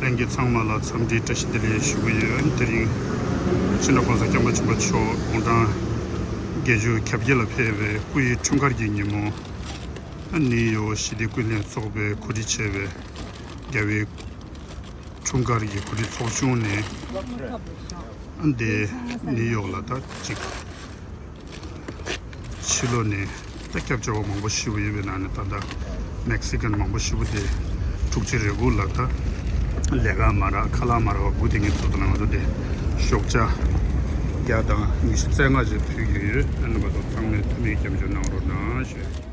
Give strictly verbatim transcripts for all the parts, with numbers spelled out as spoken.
ལྷན་རྒྱས་ཚང་མ་ལ་འཚམས་འདྲིའི་བཀྲ་ཤིས་བདེ་ལེགས་ཞུ་གི་ཡོད། དེ་རིང་སྤྱི་ནོར་༸གོང་ས་༸སྐྱབས་མགོན་ཆེན་པོ་མཆོག་དགུང་གྲངས་བརྒྱད་ཅུ་གྱ་བརྒྱད་ལ་ཕེབས་པའི་སྐུ་ཡི་འཁྲུངས་སྐར་གྱི་ཉིན་མོ། ནིའུ་ཡོག་ཞི་བདེ་ཀུན་ལེགས་ཚོགས་པས་གོ་སྒྲིག་བྱས་པའི་རྒྱལ་བའི་འཁྲུངས་སྐར་གྱི་གོ་སྒྲིག་ཚོགས་ཆུང་ནས། འདི་ནིའུ་ཡོག་ལ་ད་ཅིག་ཕྱི་ལོགས་ནས་ད་སྐྱབས་བཅོལ་བ་མང་པོ་ཤི་བ་ཡོད་པའི་ནང་ནས། ད་ལྟ་མེག་སི་ཀན་མང་པོ་ཤི་བ་དེ་དྲུག་ཅུ་རེ་དགུ་ལ་ད་ལས་ཀ་མ་རག་ཁ་ལག་མ་རག་པ་སྒུག་བསྡད་མཁན་ཚོ་ཚོ་ལ་ང་ཚོ་དེ་ཞོགས་ཇ་བརྒྱ་དང་ཉི་ཤུ་རྩ་ལྔ་ཞིག་ཕུལ་གྱི་ཡོད། ཨ་ནི་ང་ཚོ་ཚང་མས་ཐུགས་མིག་རྒྱབ་སྐྱོར་གནང་རོགས་གནང་ཞུ།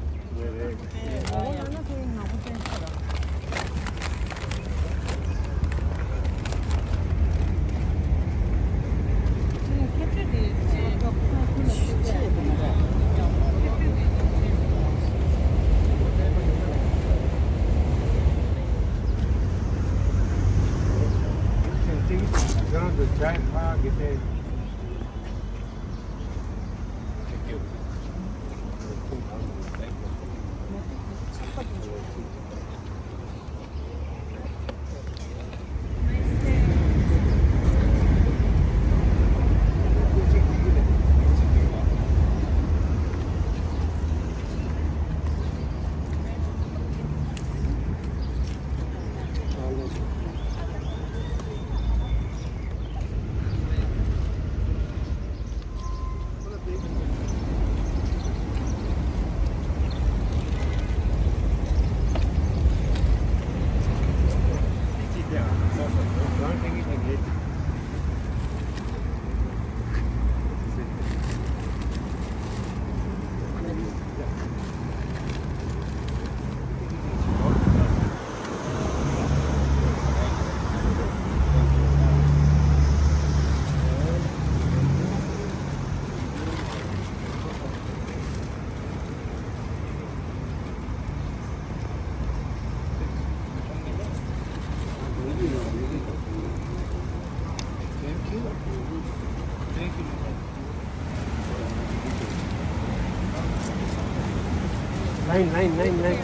Line, line, line, line.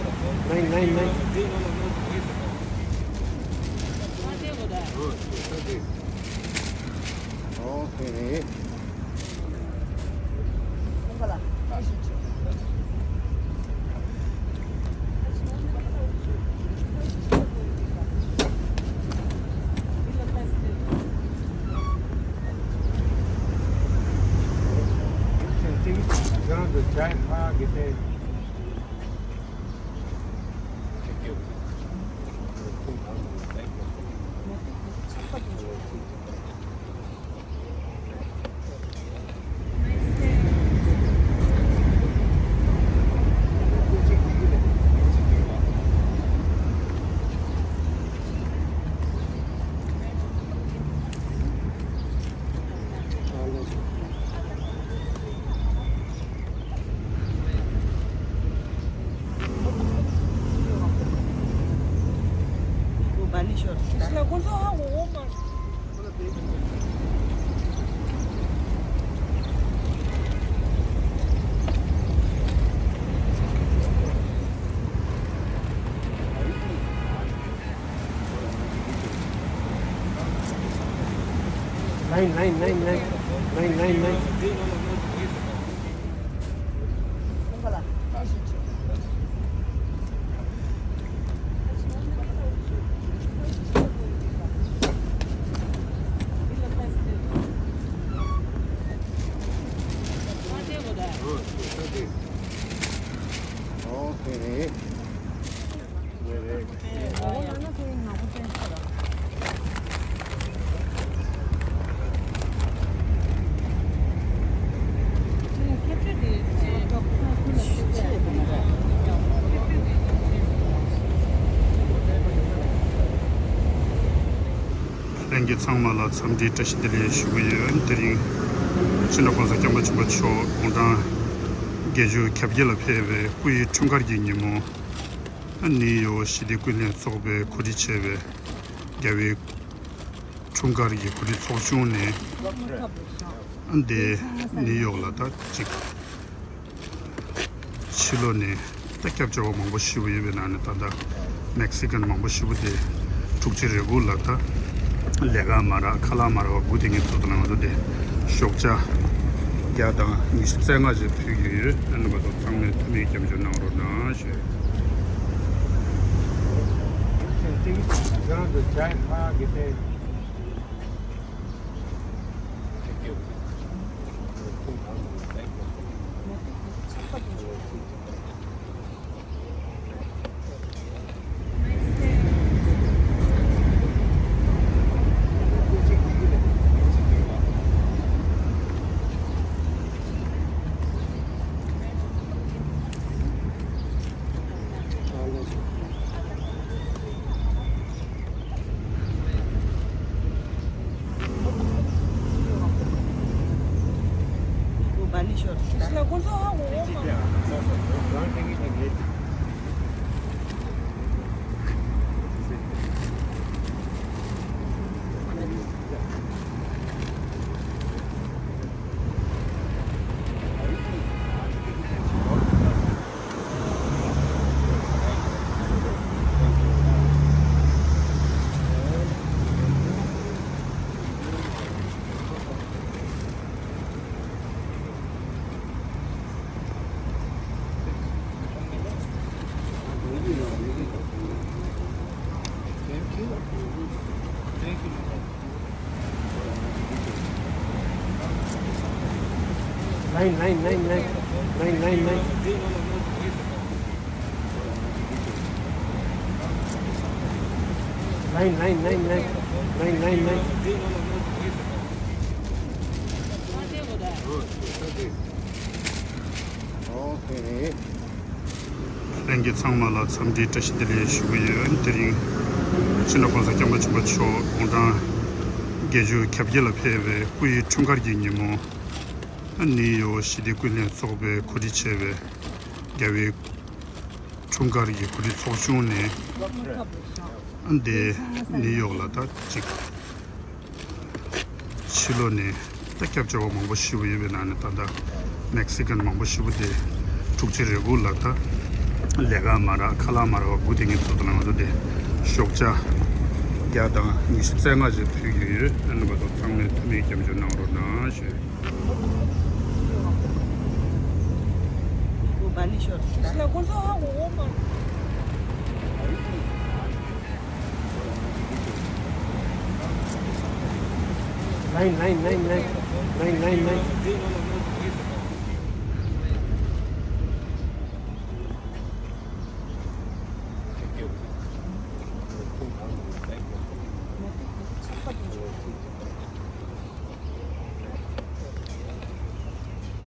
Line, line, line. Okay. Line, line, line, line. Line, line, line. Okay. ལྷན་རྒྱས་ཚང་མ་ལ་འཚམས་འདྲིའི་བཀྲ་ཤིས་བདེ་ལེགས་ཞུ་གི་ཡོད། དེ་རིང་སྤྱི་ནོར་༸གོང་ས་༸སྐྱབས་མགོན་ཆེན་པོ་མཆོག་དགུང་གྲངས་བརྒྱད་ཅུ་གྱ་བརྒྱད་ལ་ཕེབས་པའི་སྐུ་ཡི་འཁྲུངས་སྐར་གྱི་ཉིན་མོ། ནིའུ་ཡོག་ཞི་བདེ་ཀུན་ལེགས་ཚོགས་པས་གོ་སྒྲིག་བྱས་པའི་རྒྱལ་བའི་འཁྲུངས་སྐར་གྱི་གོ་སྒྲིག་ཚོགས་ཆུང་ནས། འདི་ནིའུ་ཡོག་ལ་ད་ཅིག་ཕྱི་ལོགས་ནས་ད་སྐྱབས་བཅོལ་བ་མང་པོ་ཤི་བ་ཡོད་པའི་ནང་ནས། ད་ལྟ་མེག་སི་ཀན་མང་པོ་ཤི་བ་དེ་ དྲུག་ཅུ་རེ་དགུ་ལ་ད་ལས་ཀ་མ་རག་ཁ་ལག་མ་རག་པ་དགུ་དེ་ངས་ཚོ་དང་ང་ཚོ་དེ་ཞོགས་ཇ་བརྒྱ་དང་ཉི་ཤུ་རྩ་ལྔ་ཞིག་ཕུལ་གྱི་ཡོད། ཨ་ནི་ང་ཚོ་ཚང་མས་ཐུགས་མིག་རྒྱབ་སྐྱོར་གནང་རོགས་གནང་ཞུ། Line, line, line, line. Line, line, line. Line, line, line, line. Line, line, line. Okay. ལྷན་རྒྱས་ཚང་མ་ལ་འཚམས་འདྲིའི་བཀྲ་ཤིས་བདེ་ལེགས་ཞུ་གི་ཡོད། དེ་རིང་སྤྱི་ནོར་༸གོང་ས་༸སྐྱབས་མགོན་ཆེན་པོ་མཆོག་དགུང་གྲངས་བརྒྱད་ཅུ་གྱ་བརྒྱད་ལ་ཕེབས་པའི་སྐུ་ཡི་འཁྲུངས་སྐར་གྱི་ཉིན་མོ། ནིའུ་ཡོག་ཞི་བདེ་ཀུན་ལེགས་ཚོགས་པས་གོ་སྒྲིག་བྱས་པའི་རྒྱལ་བའི་འཁྲུངས་སྐར་གྱི་གོ་སྒྲིག་ཚོགས་ཆུང་ནས་འདི་ནིའུ་ཡོག་ལ་ད་ཅིག་ཕྱི་ལོགས་ནས་ད་སྐྱབས་བཅོལ་བ་མང་པོ་ཤི་བ་ཡོད་པའི་ནང་ནས་ད་ལྟ་མེག་སི་ཀན་མང་པོ་ཤི་བ་དེ་དྲུག་ཅུ་རེ་དགུ་ལ་ད་ལས་ཀ་མ་རག་ཁ་ལག་མ་རག་པ་དགུ་དེ་ངས་ཚོ་དང་ང་ཚོ་དེ་ཞོགས་ཇ་བརྒྱ་དང་ཉི་ཤུ་རྩ་ལྔ་ཞིག་ཕུལ་གྱི་ཡོད། ཨ་ནི་ང་ཚོ་ཚང་མས་ཐུགས་མིག་རྒྱབ་སྐྱོར་གནང་རོགས་གནང་ཞུ། Line, line, line, line. Line, line, line.